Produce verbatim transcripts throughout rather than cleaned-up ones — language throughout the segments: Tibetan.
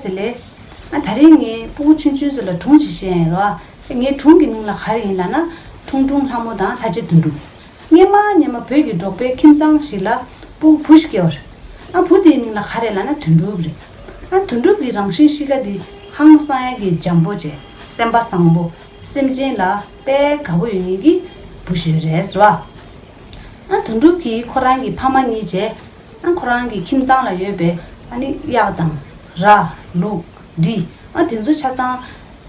ཟེར་ལེ། ཨ་ད་རིང་ངས་སྤུ་གུ་ཆུང་ཆུང་ཚོ་ལ་སྒྲུང་ཅིག་བཤད་ཡིན་རོ། ངའི་སྒྲུང་གི་མིང་ལ་ག་རེ་ཡིན་ལབ་ན། ཁྲུང་ཁྲུང་ལྷ་མོ་དང་ལྷ་རྗེ་དོན་གྲུབ། སྔན་མ་སྔན་མ་བོད་ཀྱི་འབྲོག་པའི་ཁྱིམ་ཚང་ཞིག་ལ་སྤུ་གུ་བུ་ཞིག་སྐྱེས་པ་རེད། ཨ་བུ་དེའི་མིང་ལ་ག་རེ་ལབ་ན་དོན་གྲུབ་རེད། ཨ་དོན་གྲུབ་ཀྱི་རང་བཞིན་གཤིས་ཀ་དེ་ཧང་སང་ཡག་གི་འཇམ་པོ་བྱས། སེམས་པ་བཟང་པོ། སེམས་ཅན་ལ་དཔེ་དགའ་པོ་ཡོད་མཁན་གྱི་བུ་ཞིག་རེད་ཟེར་བ། ཨ་དོན་གྲུབ་ཀྱིས་ཁོ་རང་གི་ཕ་མ་གཉིས་བྱས། ཨ་ཁོ་རང་གི་ཁྱིམ་ཚང་ལ་ཡོད་པའི་ཨ་ནི་གཡག་དང་། ར། ལུག་འབྲི། ཨ་དེ་ཚོ་ཆ་ཚང་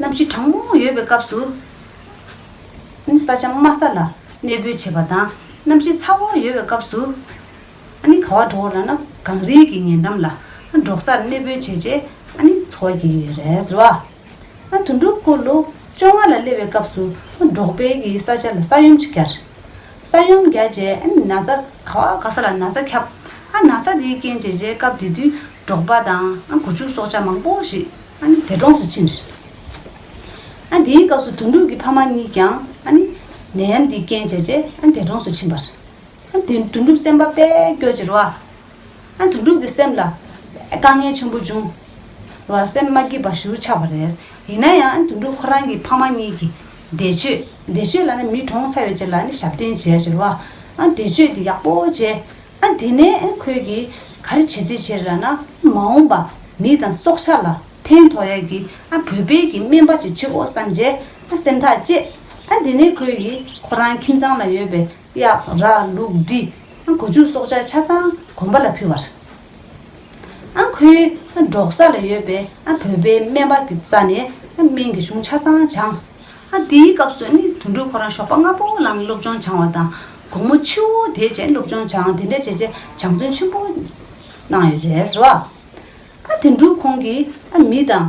གནམ་གཤིས་གྲང་མོ་ཡོད་པའི་སྐབས་སུ། ཨ་ནི་ས་ཆ་དམའ་ས་ལ་གནས་སྤོས་བྱེད་པ་དང་། གནམ་གཤིས་ཚ་བོ་ཡོད་པའི་སྐབས་སུ། ཨ་ནི་ག་པར་འགྲོ་ལབ་ན་གངས་རིའི་གི་ཉེ་འགྲམ་ལ་འབྲོག་སར་གནས་སྤོས་བྱས་རྗེས་ཨ་ནི་འཚོ་བ་སྐྱེལ་གྱི་ཡོད་རེད་ཟེར་བ། ཨ་དོན་གྲུབ་ཁོ་ལོ་བཅོ་ལྔ་ལ་སླེབས་པའི་སྐབས་སུ་འབྲོག་པའི་གི་ས་ཆ་ལ་ས་ཡོམ་ཅིག་བརྒྱབ། ས་ཡོམ་བརྒྱབ་རྗེས་ཨ་ནི་ན་ཚ་ག་བ་ག་ས་ལ་ན་ཚ་ཁྱབ། ཨ་ན་ཚ་དེའི་རྐྱེན་བྱས་རྗེས་སྐབས་དེ་དུས་འབྲོག་པ་དང་ཨ་སྒོ་ཕྱུགས་སྲོག་ཆགས་མང་པོ་ཞིག་ཨ་ནི་འདས་གྲོངས་སུ་ཕྱིན། ཨ་དེའི་སྐབས་སུ་དོན་གྲུབ་ཀྱི་ཕ་མ་གཉིས་ཀྱང་ཨ་ནི་ནད་ཡམས་དེའི་རྐྱེན་བྱས་རྗེས་ཨ་འདས་གྲོངས་སུ་ཕྱིན་པ་རེད། ཨ་དེ་དོན་གྲུབ་སེམས་པ་དཔེ་སྐྱོ་ཅིག་རེད་བ། ཨ་དོན་གྲུབ་ཀྱི་སེམས་ལ་དཀའ་ངལ་ཆེན་པོ་བྱུང་། རེད་བ། སེམས་མ་སྐྱིད་པ་ཞེ་པོ་ཆགས་པ་རེད། ཡིན་ན་ཡང་ཨ་དོན་གྲུབ་ཁོ་རང་གི་ཕ་མ་གཉིས་ཀྱིས་བདེ་སྤྱོད། བདེ་སྤྱོད་ལབ་ན་མི་གྲོངས་ཚར་བའི་རྗེས་ལ་ཨ་ནི་ཞབས་བརྟན་བྱས་ཅིག་རེད་བ། ཨ་བདེ་སྤྱོད་དེ་ཡག་པོ་བྱས། ཨ་དེ་ནས་ཨ་ཁོས་ཀྱིས་ག་རེ་བྱེད་རྩིས་བྱས་རེད་ལབ་ན། མ་འོངས་པ་མི་དང་སྲོག་ཆགས་ལ་ཕན་ཐོགས་ཡག་གི་ཨ་བོད་པའི་གི་སྨན་པ་ཅིག་བྱེད་དགོས་བསམ་བྱས་ཨ་སེམས་ཐག་བཅད། ཨ་དེ་ནས་ཁོས་ཀྱིས་ཁོ་རང་ཁྱིམ་ཚང་ལ་ཡོད་པའི་གཡག་ར་ལུག་འབྲི། ཨ་སྒོ་ཕྱུགས་སྲོག་ཆགས་ཆ་ཚང་དགོན་པ་ལ་ཕུལ་བ་རེད། ཨ་ཁོས་ཨ་འབྲོག་ས་ལ་ཡོད་པའི་ཨ་བོད་པའི་སྨན་པ་གི་རྩ་ནས་ཨ་སྨན་གྱི་གཞུང་ཆ་ཚང་སྦྱངས། ཨ་དེའི་སྐབས་སུ་ནི་དོན་གྲུབ་ཁོ་རང་ཞོགས་པ་སྔ་པོ་ལངས་ནས་སློབ་སྦྱོང་སྦྱང་བ་དང་། དགོང་མོ་ཕྱི་པོ་དེ་བྱས་སློབ་སྦྱོང་སྦྱང་། དེ་འདྲ་བྱས་རྗེས་སྦྱང་བརྩོན་ཆེན་པོ་གནང་ཡོད་རེད་ཟེར་བ། ཨ་དོན་གྲུབ་ཁོང་གིས་ཨ་མི་དང་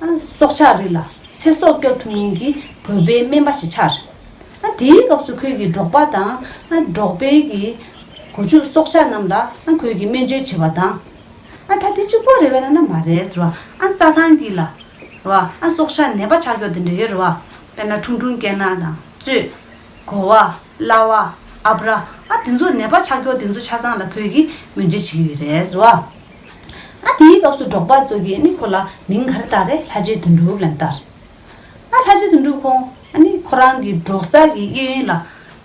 ཨ་སྲོག་ཆགས་རིགས་ལ་ཚེ་སྲོག་སྐྱོབ་ཐུབ་མཁན་གྱི་བོད་པའི་སྨན་པ་ཞིག་ཆགས། ཨ་དེའི་སྐབས་སུ་ཁོས་ཀྱིས་འབྲོག་པ་དང་ཨ་འབྲོག་པའི་གི་སྒོ་ཕྱུགས་སྲོག་ཆགས་རྣམས་ལ་ཨ་ཁོས་ཀྱིས་སྨན་བཅོས་བྱེད་པ་དང་། ཨ་ད་དེ་གཅིག་པོ་རེད་པས་ན་མ་རེད་ཟེར་བ། ཨ་རྩྭ་ཐང་གི་ལ་རེད་བ། ཨ་སྲོག་ཆགས་ནད་པ་ཆགས་ཀྱོག་དེ་འདྲ་ཡོད་རེད་བ། དཔེར་ན་ཁྲུང་ཁྲུང་སྐེ་ནག་དང་གཙོད། དགོ་བ། གླ་བ། ཨ་བྲ། ཨ་དེ་ཚོ་ནད་པ་ཆགས་ཀྱོག་དེ་ཚོ་ཆ་ཚང་ལ་ཁོས་ཀྱིས་སྨན་བཅོས་བྱེད་ཀྱི་ཡོད་རེད་ཟེར་བ། ཨ་དེའི་སྐབས་སུ་འབྲོག་པ་ཚོ་གིས་ནི་ཁོ་ལ་མིང་ག་རེ་བཏགས་རེད། ལྷ་རྗེ་དོན་གྲུབ་ལབ་བཏགས། ཨ་ལྷ་རྗེ་དོན་གྲུབ་ཁོང་ཨ་ནི་ཁོ་རང་གི་འབྲོག་ས་གི་གཡས་གཡོན་ལ་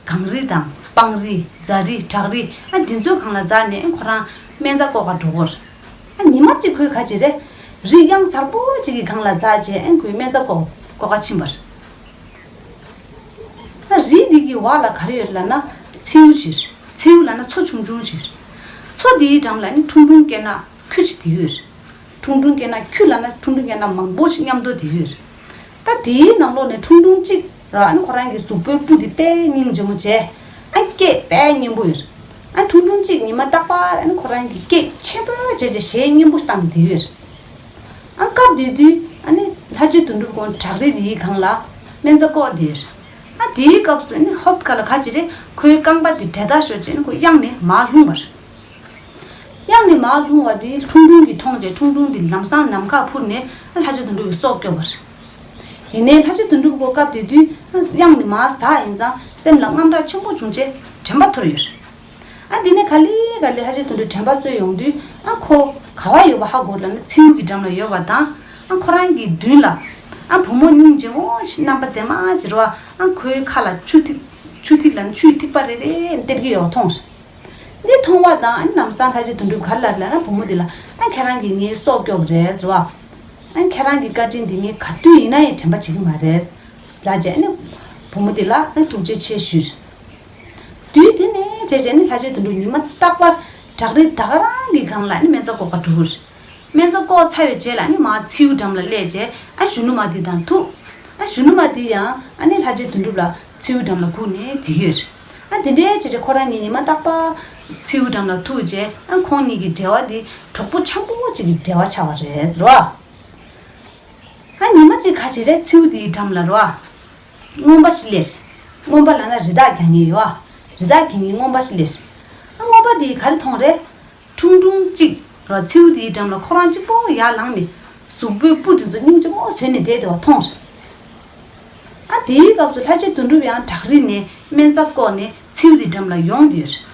གངས་རི་དང་སྤང་རི། རྫ་རི། བྲག་རི། ཨ་འདི་ཚོའི་སྒང་ལ་འཛེགས་ནས་ཁོ་རང་སྨན་རྩྭ་བརྐོ་ག་འགྲོ་གི་ཡོད་རེད། ཨ་ཉི་མ་གཅིག་ཁོས་ག་བྱས་རེད། རི་གཡང་གཟར་པོ་གཅིག་གི་སྒང་ལ་འཛེགས་བྱས་ཨ་ཁོས་སྨན་རྩྭ་བརྐོ་བརྐོ་ག་ཕྱིན་པ་རེད། ཨ་རི་འདི་གི་འོག་ལ་ག་རེ་ཡོད་ལབ་ན། མཚེའུ་ཞིག་རེད། མཚེའུ་ལབ་ན་མཚོ་ཆུང་ཆུང་ཞིག་རེད། མཚོ་འདིའི་འགྲམ་ལ་ནི་ཁྲུང་ཁྲུང་སྐེ་ནག་ཁྱུ་གཅིག་བསྡད་ཡོད་རེད། ཁྲུང་ཁྲུང་སྐེ་ནག་ཁྱུ་ལབ་ན་ཁྲུང་ཁྲུང་སྐེ་ནག་མང་པོ་ཞིག་མཉམ་དུ་བསྡད་ཡོད་རེད། ད་དེའི་ནང་ལོགས་ནས་ཁྲུང་ཁྲུང་གཅིག་ར། ཨ་ནི་ཁོ་རང་གི་གཟུགས་པོའི་སྤུ་དེ་དཔེ་སྙིང་རྗེ་མོ་བྱས། ཨ་སྐད་དཔེ་སྙན་པོ་ཡོད་རེད། ཨ་ཁྲུང་ཁྲུང་གཅིག་ཉི་མ་རྟག་པར་ཨ་ནི་ཁོ་རང་གི་སྐད་ཆེན་པོ་བྱས་བྱས་གཞས་སྙན་པོ་བཏང་བསྡད་ཡོད་རེད། ཨ་སྐབས་དེ་དུས་ཨ་ནི་ལྷ་རྗེ་དོན་གྲུབ་ཁོང་བྲག་རི་དེའི་སྒང་ལ་སྨན་རྩྭ་བརྐོ་བསྡད་ཡོད་རེད། ཨ་དེའི་སྐབས་སུ་ཨ་ནི་ཧོབ་ཁ་ལ་ག་བྱས་རེད། ཁོའི་རྐང་པ་དེ་འབྲད་ཐག་ཤོར་བྱས་ཨ་ནི་ཁོ་གཡང་ནས་མར་ལྷུང་བ་རེད། གཡང་ནས་མར་ལྷུང་བ་དེ་ཁྲུང་ཁྲུང་གིས་མཐོང་བྱས་ཁྲུང་ཁྲུང་དེ་ལམ་སང་ནམ་མཁར་འཕུར་ནས་ལྷ་རྗེ་དོན་གྲུབ་ཀྱི་སྲོག་སྐྱོབ་པ་རེད། ཡིན་ནའི་ལྷ་རྗེ་དོན་གྲུབ་ཁོ་སྐབས་དེ་དུས་གཡང་ནས་མར་ཟགས་ཡིན་ཙང་སེམས་ལ་དངངས་སྐྲག་ཆེན་པོ་བྱུང་བྱས་དྲན་པ་ཐོར་ཡོད་རེད། ཨ་དེ་ནས་ག་ལེ་ག་ལེ་ལྷ་རྗེ་དོན་གྲུབ་དྲན་པ་གསོས་ཡོང་དུས་ཨ་ཁོ་ག་བ་ཡོད་པ་ཧ་གོ་ལབ་ན་མཚེའུ་གི་འགྲམ་ལ་ཡོད་པ་དང་། ཨ་ཁོ་རང་གི་མདུན་ལ་ཨ་བུ་མོ་སྙིང་རྗེ་མོ་ཞིག་རྣམ་པ་མཛེས་མ་ཞིག་རེད་བ། ཨ་ཁོའི་ཁ་ལ་ཆུ་ཐིགས། ཆུ་ཐིགས་ལབ་ན་ཆུའི་ཐིགས་པ་རེ་རེ་སྟེར་གྱི་ཡོད་པ་མཐོང་། འདི་མཐོང་བ་དང་ཨ་ནི་ལམ་སང་ལྷ་རྗེ་དོན་གྲུབ་ག་རེ་ལབ་ལབ་ན་བུ་མོ་འདི་ལ། ཨ་ཁྱེད་རང་གིས་ངའི་སྲོག་སྐྱོབ་རེད་ཟེར་བ། ཨ་ཁྱེད་རང་གི་བཀའ་དྲིན་འདི་ངས་ག་དུས་ཡིན་ན་ཡང་དྲན་པ་བརྗེད་ཀྱི་མ་རེད། ལབ་བྱས་ཨ་ནི་བུ་མོ་འདི་ལ་ཨ་ཐུགས་རྗེ་ཆེ་ཞུས། དུས་དེ་ནས་བྱས་བྱས་ཨ་ནི་ལྷ་རྗེ་དོན་གྲུབ་ཉི་མ་རྟག་པར་བྲག་རི་ད་ག་རང་གི་སྒང་ལ་ཨ་ནི་སྨན་རྩྭ་བརྐོ་ག་འགྲོ་གི་རེད། སྨན་རྩྭ་བརྐོས་ཚར་བའི་རྗེས་ལ་ཨ་ནི་མར་མཚེའུ་འགྲམ་ལ་སླེབས་བྱས་ཨ་གཞོན་ནུ་མ་དེ་དང་ཐུག་ཨ་གཞོན་ནུ་མ་དེ་ཡང་ཨ་ནི་ལྷ་རྗེ་དོན་གྲུབ་ལ་མཚེའུ་འགྲམ་ལ་སྒུག་ནས་བསྡད་ཡོད་རེད། ཨ་དེ་འདྲའི་བྱས་བྱས་ཁོ་རང་གཉིས་ཉི་མ་རྟག་པར་མཚེའུ་འགྲམ་ལ་ཐུག་བྱས་ཨ་ཁོང་གཉིས་ཀྱི་འབྲེལ་བ་དེ་གྲོགས་པོ་འཆམ་པོ་ཅིག་གི་འབྲེལ་བ་ཆགས་པ་རེད་ཟེར་བ། ཨ་ཉི་མ་གཅིག་ག་བྱས་རེད། མཚེའུ་དེའི་འགྲམ་ལ་རེད་བ། རྔོན་པ་ཞིག་སླེབས། རྔོན་པ་ལབ་ན་རི་དྭགས་རྒྱག་མཁན་ཡོད་བ། རི་དྭགས་རྒྱག་མཁན་རྔོན་པ་ཞིག་སླེབས། ཨ་རྔོན་པ་དེས་ག་རེ་མཐོང་རེད། ཁྲུང་ཁྲུང་གཅིག་ར་མཚེའུ་དེའི་འགྲམ་ལ་ཁོ་རང་གཅིག་པོ་ཡར་ལངས་ནས་གཟུགས་པོའི་སྤུ་དེ་ཚོ་སྙིང་རྗེ་མོ་བཟོས་ནས་བསྡད་བསྡད་པ་མཐོང་། ཨ་དེའི་སྐབས་སུ་ལྷ་རྗེ་དོན་གྲུབ་ཡང་བྲག་རི་ནས་སྨན་རྩྭ་བརྐོས་ནས་མཚེའུ་དེའི་འགྲམ་ལ་ཡོང་བསྡད་ཡོད།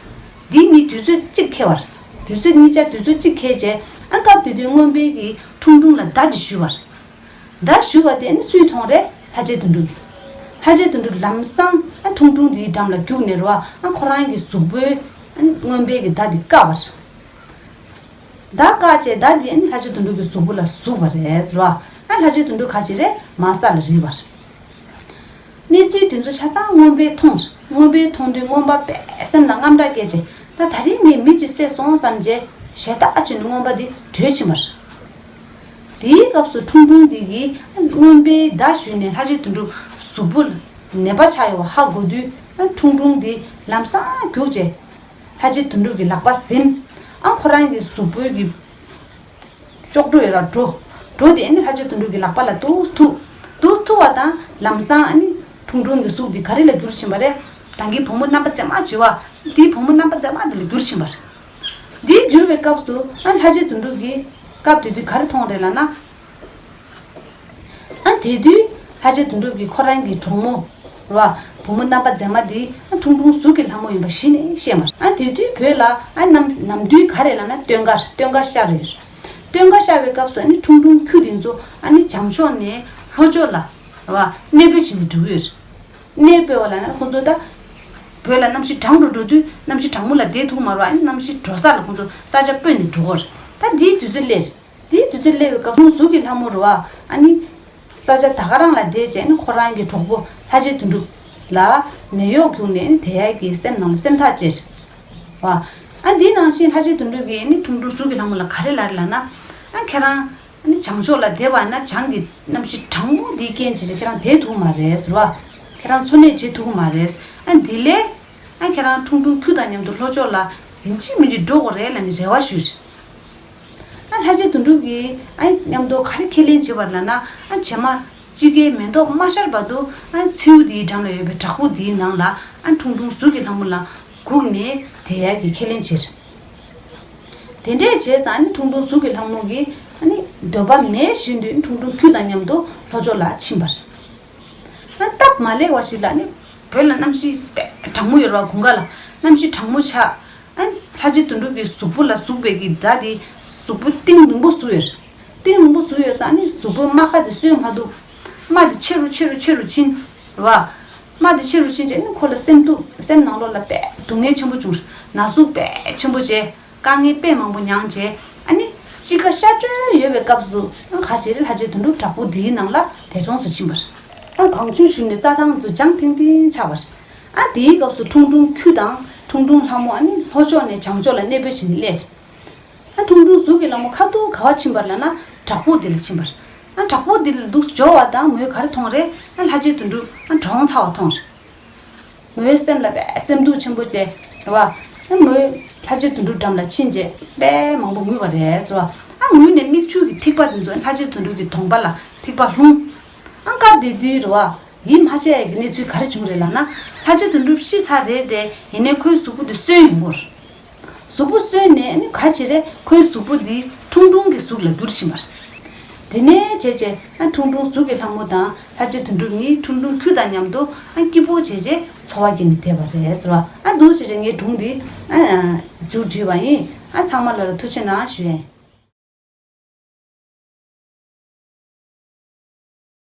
འདི་གཉིས་དུས་ཚོད་གཅིག་འཁེལ་བ་རེད། དུས་ཚོད་གཉིས་ཆ་དུས་ཚོད་གཅིག་འཁེལ་རྗེས་ཨ་སྐབས་དེ་དུས་རྔོན་པས་ཀྱིས་ཁྲུང་ཁྲུང་ལ་མདའ་ཅིག་གཞུས་པ་རེད། མདའ་གཞུས་པ་དེ་ནི་སུས་མཐོང་རེད། ལྷ་རྗེ་དོན་གྲུབ་ཀྱིས། ལྷ་རྗེ་དོན་གྲུབ་ལམ་སང་ཨ་ཁྲུང་ཁྲུང་དེའི་འགྲམ་ལ་རྒྱུགས་ནས་རེད་བ། ཨ་ཁོ་རང་གི་གཟུགས་པོའི་ཨ་རྔོན་པས་ཀྱིས་མདའ་དེ་བཀག་པ་རེད། མདའ་བཀག་རྗེས་མདའ་དེ་ཨ་ནི་ལྷ་རྗེ་དོན་གྲུབ་ཀྱི་གཟུགས་པོ་ལ་ཟུག་པ་རེད་ཟེར་བ། ཨ་ལྷ་རྗེ་དོན་གྲུབ་ག་ཅི་རེད། མ་ས་ལ་རིལ་བ་རེད། གནས་ཚུལ་དེ་ཚོ་ཆ་ཚང་རྔོན་པས་མཐོང་། རྔོན་པས་མཐོང་དུས་རྔོན་པ་དཔེ་སེམས་ལ་དངངས་སྐྲག་སྐྱེས་རྗེས་ད་ད་རིང་ངས་མི་གཅིག་བསད་སོང་བསམ་རྗེས་ཞེ་ཐག་ཆོད་ནས་རྔོན་པ་དེ་བྲོས་ཕྱིན་པ་རེད། དེའི་སྐབས་སུ་ཁྲུང་ཁྲུང་དེ་གིས་རྔོན་པས་མདའ་གཞུས་ནས་ལྷ་རྗེ་དོན་གྲུབ་གཟུགས་པོ་ལ་ནད་པ་ཆགས་ཡོད་པ་ཧ་གོ་དུས་ཁྲུང་ཁྲུང་དེ་ལམ་སང་རྒྱུགས་རྗེས་ལྷ་རྗེ་དོན་གྲུབ་ཀྱི་ལག་པ་ཟིན། ཨ་ཁོ་རང་གི་གཟུགས་པོའི་གི་ལྕོག་གྲུ་ཡོད་ར་གྲོ། གྲོ་དེ་ནི་ལྷ་རྗེ་དོན་གྲུབ་ཀྱི་ལག་པ་ལ་ཐུག་ཐུག་ཐུག་ཐུག་པ་དང་ལམ་སང་ཨ་ནི་ཁྲུང་ཁྲུང་གི་གཟུགས་དེ་ག་རེ་ལ་འགྱུར་ཕྱིན་པ་རེད། ད་གིན་བུ་མོ་རྣམ་པ་མཛེས་མ་བྱེད་བ། དེའི་བུ་མོ་རྣམ་པ་མཛེས་མ་དེ་ལ་འགྱུར་ཕྱིན་པ་རེད། དེའི་འགྱུར་བའི་སྐབས་སུ་ཨ་ལྷ་རྗེ་དོན་གྲུབ་ཀྱིས་སྐབས་དེ་དུས་ག་རེ་མཐོང་རེད་ལབ་ན། ཨ་དེ་དུས་ལྷ་རྗེ་དོན་གྲུབ་ཀྱིས་ཁོ་རང་གི་གྲོགས་མོ་རེད་བ། བུ་མོ་རྣམ་པ་མཛེས་མ་དེ་ཨ་ཁྲུང་ཁྲུང་གཟུགས་ཀྱི་ལྷ་མོ་ཡིན་པ་གཞི་ནས་ཤེས་མ་རེད། ཨ་དེ་དུས་བོད་ལ་ཨ་ནམ་ནམ་དུས་ག་རེ་ལབ་ན་སྟོན་ཁ་སྟོན་ཁ་ཤར་རེད། སྟོན་ཁ་ཤར་བའི་སྐབས་སུ་ཨ་ནི་ཁྲུང་ཁྲུང་ཁྱུ་དེ་ཚོ་ཨ་ནི་བྱང་ཕྱོགས་ནས་ལྷོ་ཕྱོགས་ལ་རེད་བ་གནས་སྤོས་བྱེད་ནས་འགྲོ་གི་ཡོད་རེད། གནས་སྤོས་པ་ལབ་ན་ཁོང་ཚོ་ད་བོད་ལ་གནམ་གཤིས་གྲང་རུ་འགྲོ་དུས་གནམ་གཤིས་གྲང་མོ་ལ་བསྡད་ཐུབ་མ་རེད་བ། ཨ་ནི་གནམ་གཤིས་དྲོ་ས་ལ་ཁོང་ཚོ་ས་ཆ་སྤོས་ནས་འགྲོ་གི་ཡོད་རེད། ད་དེའི་དུས་ཚོད་སླེབས་རེད། དེའི་དུས་ཚོད་སླེབས་པའི་སྐབས་སུ་གཟུགས་ཀྱི་ལྷ་མོ་རུ་བ་ཨ་ནི་ས་ཆ་ད་ག་རང་ལ་བསྡད་བྱས་ནི་ཁོ་རང་གི་གྲོགས་པོ་ལྷ་རྗེ་དོན་གྲུབ་ལ་ནད་གཡོག་བརྒྱུགས་ནས་ནི་དེ་ཡ་གི་སེམས་ནང་ལ་སེམས་ཐག་བཅད་བ། ཨ་འདིའི་ནང་བཞིན་ལྷ་རྗེ་དོན་གྲུབ་ཀྱིས་ནི་ཁྲུང་ཁྲུང་གཟུགས་ཀྱི་ལྷ་མོ་ལ་ག་རེ་ལབ་རེད་ལབ་ན། ཨ་ཁྱེད་རང་ཨ་ནི་བྱང་ཕྱོགས་ལ་བསྡད་པ་ན་བྱང་གི་གནམ་གཤིས་གྲང་མོ་འདིའི་རྐྱེན་བྱས་ཀྱི་ཁྱེད་རང་བསྡད་ཐུབ་མ་རེད་ཟེར་བ། ཁྱེད་རང་འཚོ་གནས་བྱེད་ཐུབ་མ་རེད། ཨ་འདི་ལས་ཨ་ཁྱེད་རང་ཁྲུང་ཁྲུང་ཁྱུ་དང་མཉམ་དུ་ལྷོ་ཕྱོགས་ལ་ཡིན་གཅིག་མིན་གཅིག་འགྲོ་དགོས་རེད་ལབ་ནས་རེ་བ་ཞུས། ཨ་ལྷ་རྗེ་དོན་གྲུབ་ཀྱིས་ཨ་མཉམ་དུ་ག་རེ་ཁས་ལེན་བྱས་པ་རེད་ལབ་ན། ཨ་བྱེ་མ་དཔྱིད་ཀའི་མེ་ཏོག་མ་ཤར་བར་དུ་ཨ་མཚེའུ་འདིའི་འགྲམ་ལ་ཡོད་པའི་བྲག་ཕུག་འདིའི་ནང་ལ་ཨ་ཁྲུང་ཁྲུང་གཟུགས་ཀྱི་ལྷ་མོ་ལ་སྒུག་ནས་བསྡད་ཡག་གི་ཁས་ལེན་བྱས། དེ་འདྲས་བྱས་ཙང་ཨ་ནི་ཁྲུང་ཁྲུང་གཟུགས་ཀྱི་ལྷ་མོ་གིས་ཨ་ནི་འདོད་པ་མེད་བཞིན་དུ་ཁྲུང་ཁྲུང་ཁྱུ་དང་མཉམ་དུ་ལྷོ་ཕྱོགས་ལ་ཕྱིན་པ་རེད། ཨ་སྟབས་མ་ལེགས་པ་ཞིག་ལ་ནི་བོད་ལ་གནམ་གཤིས་དཔེ་གྲང་མོ་ཡོད་རེད་བ། དགུན་ཁ་ལ་གནམ་གཤིས་གྲང་མོ་ཆགས། ཨ་ལྷ་རྗེ་དོན་གྲུབ་ཀྱི་གཟུགས་པོ་ལ་ཟུག་པའི་གི་མདའ་དེ་གཟུགས་པོ་གཏིང་རིང་པོ་ཟུག་ཡོད་རེད། གཏིང་རིང་པོ་ཟུག་ཡོད་ཙང་ནི་གཟུགས་པོའི་རྨ་ཁ་དེ་གསོས་མ་ཐུབ། རྨ་དེ་ཆེ་རུ་ཆེ་རུ་ཆེ་རུ་ཕྱིན་རེད་བ། རྨ་དེ་ཆེ་རུ་ཕྱིན་རྗེས་ནི་ཁོ་ལ་སེམས་སྡུག་སེམས་ནང་ལོགས་ལ་དཔེ་སྡུག་བསྔལ་ཆེན་པོ་བྱུང་། ན་ཟུག་དཔེ་ཆེན་པོ་བྱས། དཀའ་ངལ་དཔེ་མང་པོ་མྱངས་རྗེས་ཨ་ནི་དཔྱིད་ཀ་ཤར་གྲོལ་ཡོད་པའི་སྐབས་སུ་ཨ་ཁ་ཤས་རེ་ལྷ་རྗེ་དོན་གྲུབ་བྲག་ཕུག་འདིའི་ནང་ལ་འདས་གྲོངས་སུ་ཕྱིན་པ་རེད། ཨ་གངས་ཆུ་བཞུར་ནས་རྩྭ་ཐང་དུ་ལྗང་ཐིང་ཐིང་ཆགས་པ་རེད། ཨ་དེའི་སྐབས་སུ་ཁྲུང་ཁྲུང་ཁྱུ་དང་ཁྲུང་ཁྲུང་ལྷ་མོ་ཨ་ནི་ལྷོ་ཕྱོགས་ནས་བྱང་ཕྱོགས་ལ་གནས་སྤོས་བྱས་ནས་སླེབས་རེད། ཨ་ཁྲུང་ཁྲུང་གཟུགས་ཀྱི་ལྷ་མོ་ཁ་ཐུག་ག་པར་ཕྱིན་པ་རེད་ལབ་ན་བྲག་ཕུག་འདི་ལ་ཕྱིན་པ་རེད། ཨ་བྲག་ཕུག་འདི་ལ་འདུག་འབྱོར་བ་དང་མོས་ག་རེ་མཐོང་རེད། ཨ་ལྷ་རྗེ་དོན་གྲུབ་ཨ་གྲོངས་ཚར་བ་མཐོང་རེད། མོའི་སེམས་ལ་དཔེ་སེམས་སྡུག་ཆེན་པོ་བྱས་རེད་བ། ཨ་མོས་ལྷ་རྗེ་དོན་གྲུབ་འགྲམ་ལ་ཕྱིན་རྗེས་དཔེ་མང་པོ་ངུས་པ་རེད་ཟེར་བ། ཨ་ངུས་ནས་མིག་ཆུ་གི་ཐིགས་པ་དེ་ཚོ་ལྷ་རྗེ་དོན་གྲུབ་ཀྱི་གདོང་པ་ལ་ཐིགས་པ་ལྷུང་། ཨ་སྐབས་དེ་དུས་རེད་བ། ཡིད་མ་ཆེས་ཡག་གི་གནས་ཚུལ་ག་རེ་བྱུང་རེད་ལབ་ན། ལྷ་རྗེ་དོན་གྲུབ་ཤི་ཚར་རེད་དེ། ཡིན་ནའི་ཁོའི་གཟུགས་པོ་དེ་གསོན་ཡོང་གི་རེད། གཟུགས་པོ་གསོན་ནས་ནི་ག་བྱེད་རེད། ཁོའི་གཟུགས་པོ་འདི་ཁྲུང་ཁྲུང་གི་གཟུགས་ལ་འགྱུར་ཕྱིན་པ་རེད། དེ་ནས་བྱས་རྗེས་ཨ་ཁྲུང་ཁྲུང་གཟུགས་ཀྱི་ལྷ་མོ་དང་ལྷ་རྗེ་དོན་གྲུབ་གཉིས་ཁྲུང་ཁྲུང་ཁྱུ་དང་མཉམ་དུ་ཨ་སྐྱིད་པོ་བྱས་རྗེས་འཚོ་བ་སྐྱེལ་ནས་བསྡད་པ་རེད་ཟེར་བ། ཨ་འདུག་བྱས་རྗེས་ངའི་སྒྲུང་འདི་ཨ་མཇུག་བསྒྲིལ་བ་ཡིན། ཨ་ཚང་མ་ལ་ལ་ཐུགས་རྗེ་གནང་ཞུ་ཡ་ཡིན།